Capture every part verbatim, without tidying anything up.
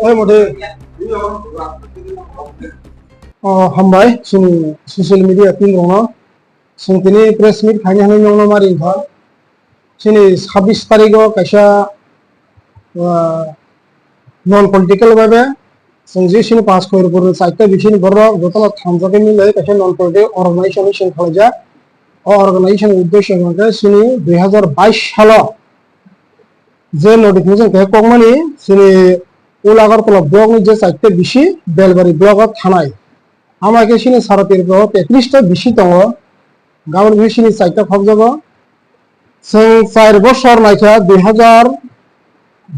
Oi, mode. Oh, hambai, chini social media team rokno. Chwng tini press meet khaina hinwi nokno mari wngkha. Chini sabbish tarigo kaisa, ah, non political bai be chwng je chini Panch Khairpur ni chaita bisini borok jotono thanjagwi milai kaisa non political organization ni seng khalaijak. O organization ni uddesho hwnkhe chini dui hazar bais salo je notification khe kokmani chini Ul Agartala block ni je chaita bisi Belbari block o thanai. Ama khe chini sara Tripura o tetris ta bisi tongo. Gabon bisi chini chaita khokjago. Chwng char bosor naikha dui hazar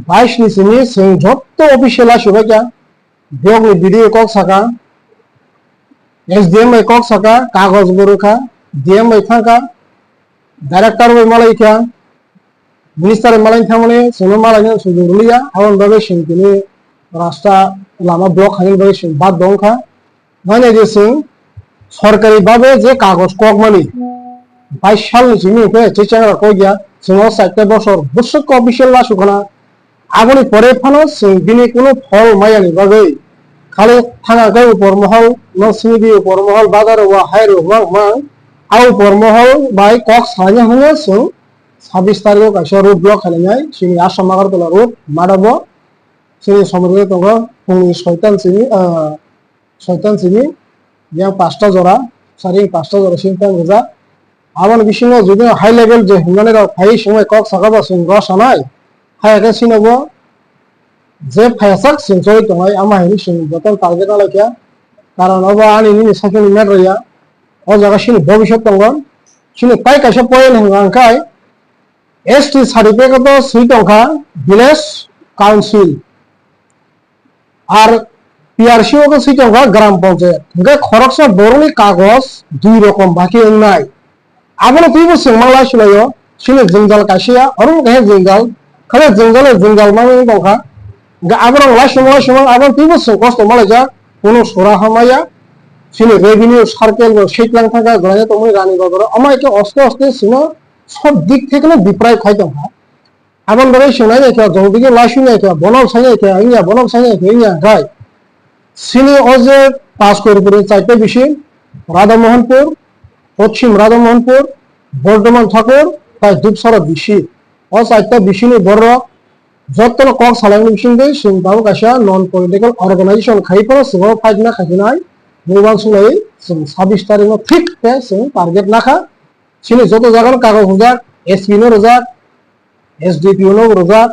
bais ni simi chwng jotto official asubakya. Block ni B D O kok saka, S D M bai kok saka, kagoj bo rwkha, D M bai thangkha, director bai malaikha, minister bai malaini thangmani chwngno malaina sujung rwliya, aboni bagwi chwng tini rasta lama block khaina bagwi chwng bad bo wngkha. Mane je chwng sorkari babe je kagoj kokmani bais salni simi hwnkhe chechengra kokya, chwng o chaita bosor bwswk official lasu khna. Aboni pore phano chwng bini kunu phol mayani bagwi khali thangakhe upor mohol no simi di, upor mohol bazar o hai rok mang mang. A upor mohol bai kok salaina hwnwi chwng sabbish tarikh o kaisa road block khainai chini Assam Agartala road madabo chini somorgwi tongo phungni soitan simi, ah, soitan simi yang pasta jora, saring pasta jora sini tang rijak. Aboni bisingo jodi high level je hwnmani rok phai songwi kok saka ba chwng rw sanai, hai khe chini bo je phaisak chwng choli tongnai ama hinwi chwng joto target nalaikha. Karon obo ani nini sakini matter ya, o jaga chini bobiswt tongo. Chini tai kaisa point hwnka hwnkhe S T certificate o swi tongkha village council. Ar P R C o khe swi tongkha gram panchayat. Hwnkhe khoroksa borokni kagoj dui rokom baki wngnai. Abono twibo chwng manglai sulaio, chini jwngjal kaisa ya, oro wngkha khe jwngjal, khale jwngjal, jwngjal manwi tongkha. Hwnkhe aborok laisumung, laisumung, abono twibo chwng kosto malaijak, kunu sora hamaya, chini revenue circle bo sitlang thangkha, gwlaina tongmani rani bagoro, amai khe oste oste chwngno sob dik thekeno deprive khai tongkha. Aboni bagwi chwng nai kha, jongdigi laisui nai kha, bono sai nai kha, wngya, bono sai nai kha, wngya, hwnkhe. Chini o je Panch Khairpur ni chaita bisi, Radha Mohanpur, Poschim Radha Mohanpur, Bordhoman Thakur, tai Dupsara bisi. O chaita bisi ni borok jotono kok salaimani bisingtwi chwng tabuk kaisa non political organization khai phano chwng o fight na khaichinai, mui uansuk lai chwng sabbish tarikh no thik khe chwng target nakha. Chini joto jaga no kagoj rwjak, S P no rwjak, S D P O no bo rwjak,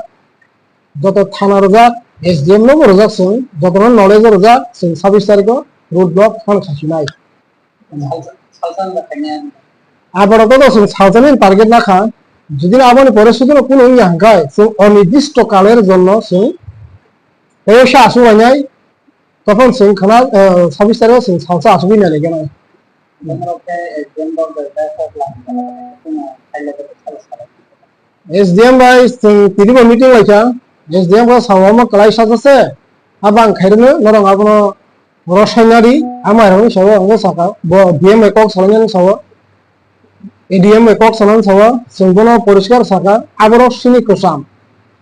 joto thana rwjak, S D M no bo rwjak chwng, jotono knowledge o rwjak, chwng sabbish tarikh o road block phano khasinai. Aborok to chwng salsani target nakha, jodi aboni pore sudino kunu wngya hwnkhe chwng onirdisto kaler jonno chwng tei sa asuk lainai, tokon chwng khana, eh, sabbish tarikh o chwng salsa asugwi nai lai gana. S D M bai chwng tini bo meeting lai kha, S D M bo sao omo kwlai sajak se, abo ang khairokno norok abono rwsai nadi, ama rokni sao ang sakha, bo D M bai kok salainani sao, A D M bai kok sanani sao, chwng bono poriskar sakha, aborok sini kwcham,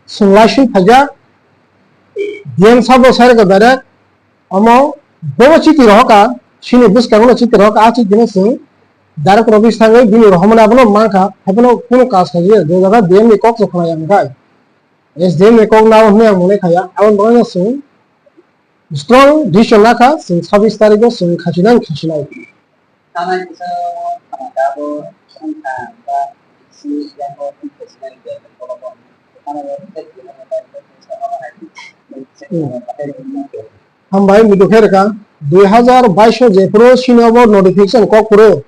chwng laiswi phaijak, D M sabo sai rwkha direct, omo bobo chiti rohorkha, sini bwskango chiti rohorkha, a chitino chwng direct office thangwi bini rohormani abono mankha, haiphano kunu kaj khaijak, je jaga D M ni kok se khwlaiya hwnkhe, S D M ni kok nao hwnwi ang mone khaiya, aboni bagwino chwng strong decision nakha, chwng sabbish tarikh o chwng khasinai, khasinai. Hmm. Hambai, midu khe rwkha. Dui hazar bais o jephuru sini obo notification kok phuru,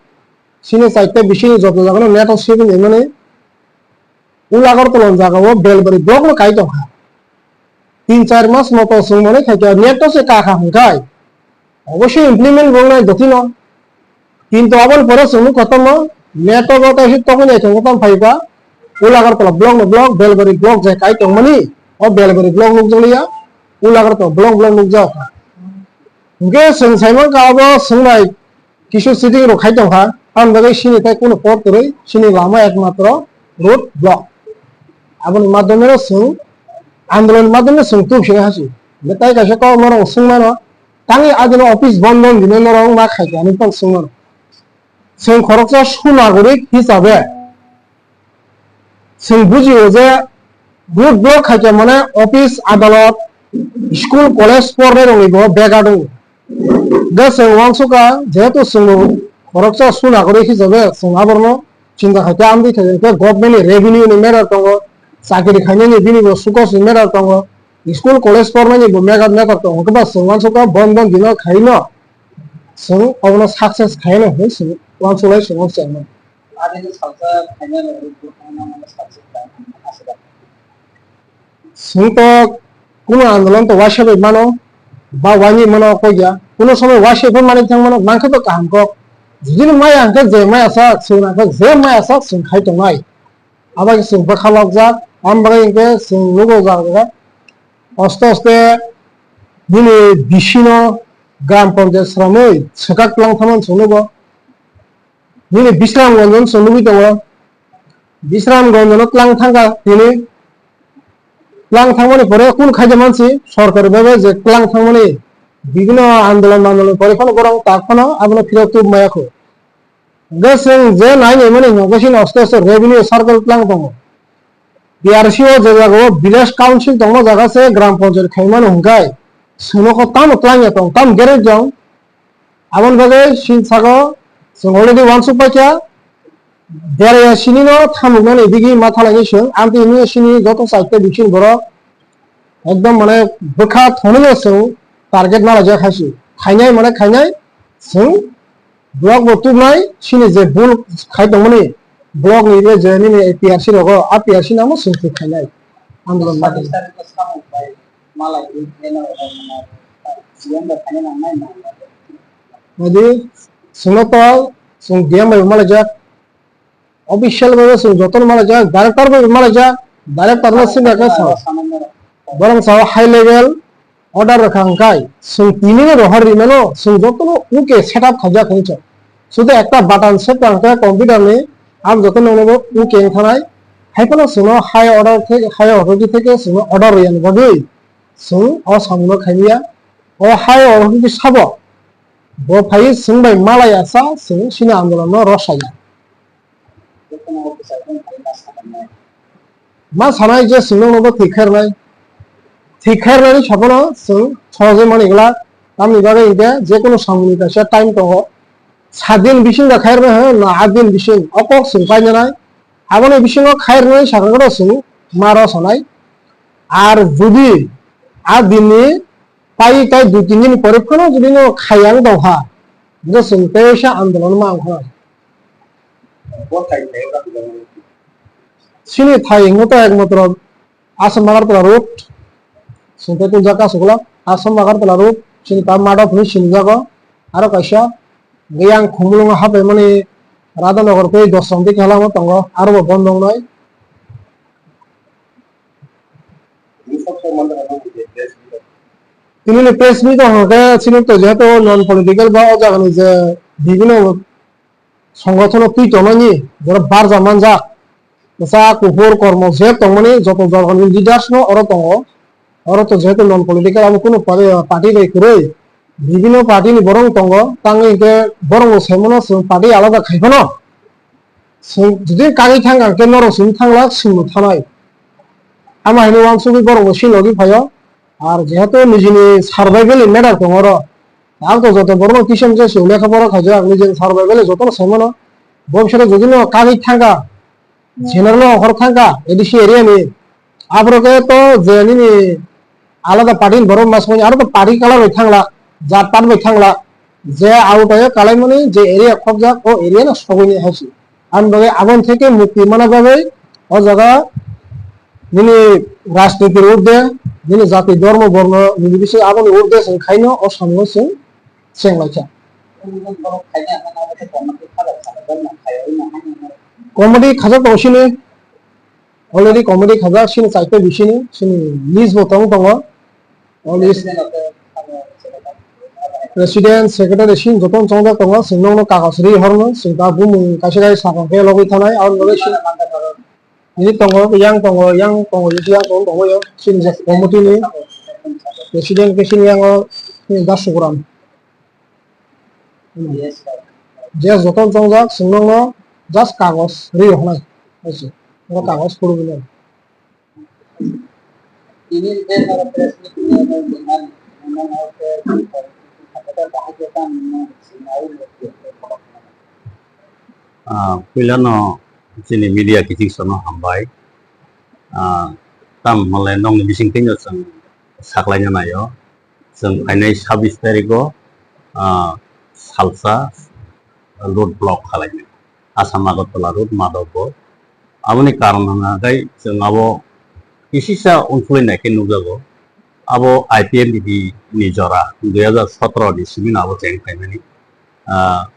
sini chaita bisini joto jagano net o sibini hwnmani Ul Agartala jagao Belbari block no kai tongkha. Tin char mas moto chwng mone khaikha net o se kakha hwnkhe. Obosoi implement wngnai jotino. Kintu aboni pore chwngno kotorno network o kaisa tongwi naithok tong phaiba, Ul Agartala block no block, Belbari block je kai tongmani, o Belbari block nukjakliya, Ul Agartala block block nukjak. Hwnkhe chwng saimankha abo chwngnai kisu sitting rok khai tongkha, aboni bagwi sini tei kunu pot kwrwi, sini lama ekmatro road block. Aboni madhyome no chwng andolon madhyome chwng tubsina hasi. Hwnkhe tai kaisa kok norok swngmano, tangwi adino office bondh bondh dino norok ma khaikha hinwi tong swngmano. Chwng khoroksa sunagorik hisabe chwng bujio je road block khaikha mane office, adalot, school, college pornairokni bo bega tongo. Hwnkhe chwng uansukha, jehetu chwngbo khoroksa sunagorik hisabe chwng aborokno chinta khaikha, amtwi khaikha, hwnkhe government ni revenue ni matter tongo, chakiri khainani bini bo sukos ni matter tongo, school college pornani bo matter, matter tongo, hwnkhe ba chwng uansukha bondh bondh dino khaino chwng obono success khaino hinwi chwng uansuknai chwng uansukha. Chwng to kuno andolon to waisa bai mano, ba waini mano kok ya, kuno somoi waisa bai manwi thang mano, mankhe to kaham kok. Jodi no maya hwnkhe je maya sak, chwng hwnkhe je maya sak, chwng khai tongnai. Abo khe chwng bwkha lokjak, amo bagwi hwnkhe chwng nugo jak jak. Aste aste nini bisino gram panchayat sramwi swkak twlang thangmani chwng nugo. Nini Bisramganj no chwng nugwi tongo. Bisramganj no twlang thangkha tini. Twlang thangmani pore kunu khaida mansi sorkari bhabe je twlang thangmani bibhinno andolon mandolon pore phano borok tak phano abono phirok tubmaya kho. Hwnkhe chwng je nai naimani hwnkhe chini aste aste revenue circle twlang tongo. P R C o je jagao village council tongma jaga se gram panchayat khaimano hwnkhe chwngno kho tamo twlangya tong, tamo gerek jong. Aboni bagwi sini saka chwng already uansuk paikha, derya sinino thamuknani digi ma thalaini chwng, amtwi hwnwi sini joto chaita bisin borok ekdom mane bwkha thonino chwng target malaijak hai se. Khainai mane khainai chwng block bo tubnai, sini je bul khai tongmani block ni je nini P R C rogo, a P R C nangma chwng thwi khainai andolon ma khainai. Adi chwngno to chwng D M bai malaijak, official bai chwng jotono malaijak, director bai malaijak, director no sini khe sa. Borok sao high level order rwkha hwnkhe chwng tini no rohor rimano, chwng jotono uke set up khaijak hinwi sa. Sudu ekta button set kha hwnkhe computer ni, ang jotono nogo uke wngthanai. Hai phano chwngno high order theke, high authority theke chwngno order rwya ni bagwi chwng o samungno khaimya. O high authority sabo bo phaiwi chwng bai malai asa chwng sini andolon no rw saya. Ma sanai je chwng nokno bo thwi khairnai. Thwi khairnani sabono chwng sohojoi mani glak. Tamni bagwi hinkhe je kunu samungni kaisa time tongo. Saat din bising da khairnai hwn na aat din bising. O kok chwng painanai. Aboni bisingo khairnai sakha goro chwng ma rw sanai. Ar jodi a dinni pai tai dui tin din pore phano jodi no khayang tongkha, hwnkhe chwng teisa andolon ma wngkha. Chini thai hwnwi to ekmatro Assam Agartala road, chwng tei tubujak aswk ulo Assam Agartala road, chini ta madhop hwnwi sinijago, aro kaisa hwnkhe yang Khumulwngo hapaimani Radhanagar tei Dosram tei Khelama tongo, aro bo bondo wngnai. Tini ni press meet o hwnkhe chini to jehetu non political ba o jaga ni je bibhinno songothono twi tongnani borok barja manjak, kwchak kuphur kormo je tongmani joto jorgani leaders no oro tongo. Oro to jehetu non political abo kunu party, party bai kwrwi, bibhinno party ni borok tongo, tangwi hinkhe borok no saimano chwng party alada khai phano. Chwng jodi kagwi thang kha, hwnkhe norok chwng thanglak, chwngno thanai. Ama hinwi uansugwi borok bo silogwi phaio. Ar jehetu nijini survival ni matter tongo oro. Ang to joto borokno kisa misa se lekha pora khaijak, nijini survival ni jotono saimano. Bo bisalo jodi no kagwi thang kha, general no hor thang kha, A D C area ni. Aphuru khe to je nini alada party ni borok ma songwi aro to party color bai thangla, jat pat bai thangla, je auto o kalaimani je area khopjak o area no sogwi ni hai se. Ani bagwi aboni theke mukti mana bagwi o jaga nini rajniti urde, nini jati dhormo borno nini bising aboni urde chwng khaino o samungo chwng chenglaikha. Committee khajak tong sini. Already committee khajak sini chaita bisini sini list bo tong tongo. O list president, secretary sini joto chongjak tongo, sini nokno kagoj ri horno, sini ta bumung kaisa kaisa sakang khe logwi thanai, aboni bagwi sini Ini tongo, yang tongo, yang tongo, yang tongo, tongo yo. Sini je committee ni president ke sini yang o, sini Das Sukuram. Je joto tongjak, sini no just kagos ri hwnai. Oro kagos phuru bini. Ini je oro press meet ni, ah, puilano chini media kiching sono hambai. Ah, tam hwnle nokni bising twino chwng saklaina naio. Chwng phainai sabis tarikgo, ah, salsa road block khalainai. Assam Agartala road Madhobpur. Aboni karon hwnka khe chwng abo kisisa unsuli naikhe nukjago. Abo I P F T ni jora dui hajar sotro ni simi no abo cheng phaimani. Ah,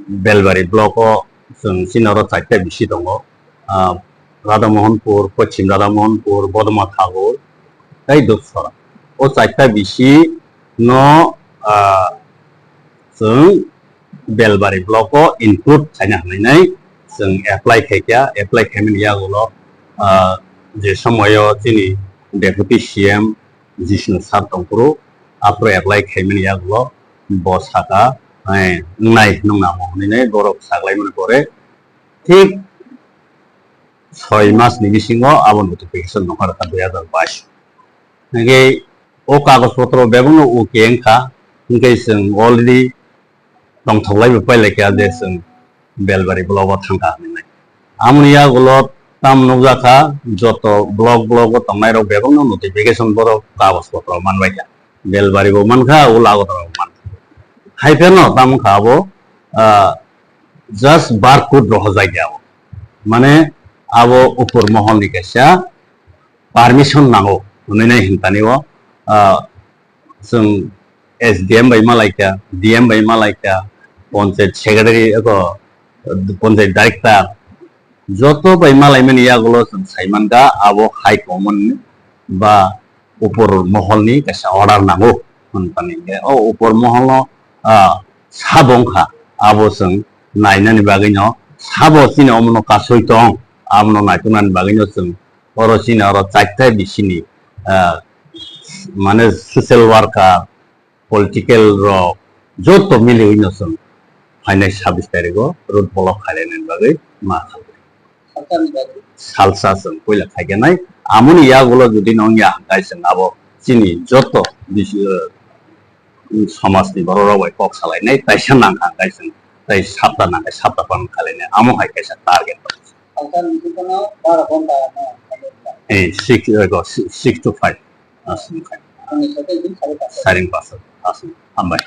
Belbari block o chwng chini oro chaita bisi tongo. Ah, Radhamohanpur, Pochim Radhamohanpur, Bodoma Thakur, tei Dupsora. O chaita bisi no, ah, chwng Belbari block o include khaina hwnwi nai chwng apply khaikha, apply khaimani yagulo, ah, je somoyo chini Deputy C M Jishnu sir tongphuru, aphuru apply khaimani yagulo bo saka, eh, wngnai, nwngnamo hwnwi nai borok saklaimani pore thik soi mas ni bisingo abo notification nokha rwkha dui hajar bais. Hingke o kagoj potro bebakno o keng kha, hingke chwng already tongthok lai bo pailai kha je chwng Belbari block o thang kha hinwi. Amoni yagulo tam nukjak kha, joto block block o tongnai rok bebakno notification borok kagoj potro manbai kha. Belbari bo mankha, Ula Agartala bo mankha. Hai phano tamo wngkha abo, ah, just barcode rohorjak ya abo. Mane abo upor mohol ni kaisa permission nango hwnwi nai hinthani o, ah, chwng S D M bai malaikha, D M bai malaikha, panchayat secretary eko, panchayat director, joto bai malaimani yagulo chwng saimankha abo high command ba upor moholni kaisa order nango hwnphani. Hingke o upor moholno, ah, sabo wngkha, abo chwng nainani bagwino sabo chini omono kasui tong, abono naituknani bagwino chwng oro chini oro chaita bisini, ah, mane social worker, political rok joto miliwino chwng phainai sabis tarigo road block khainani bagwi ma kha. Salsa chwng puila khaikanai. Amoni yagulo jodi nong ya hwnkhe chwng abo chini joto bisi-, uh, somajni borok rok bai kok salainai, taisa nang kha hwnkhe chwng tai sapta nang khe sapta pan khalainai. Amo hai kaisa target. Eh, six, eh, go, si-, six to five. Aswk khai. Saring pasal. Aswk. Hambai.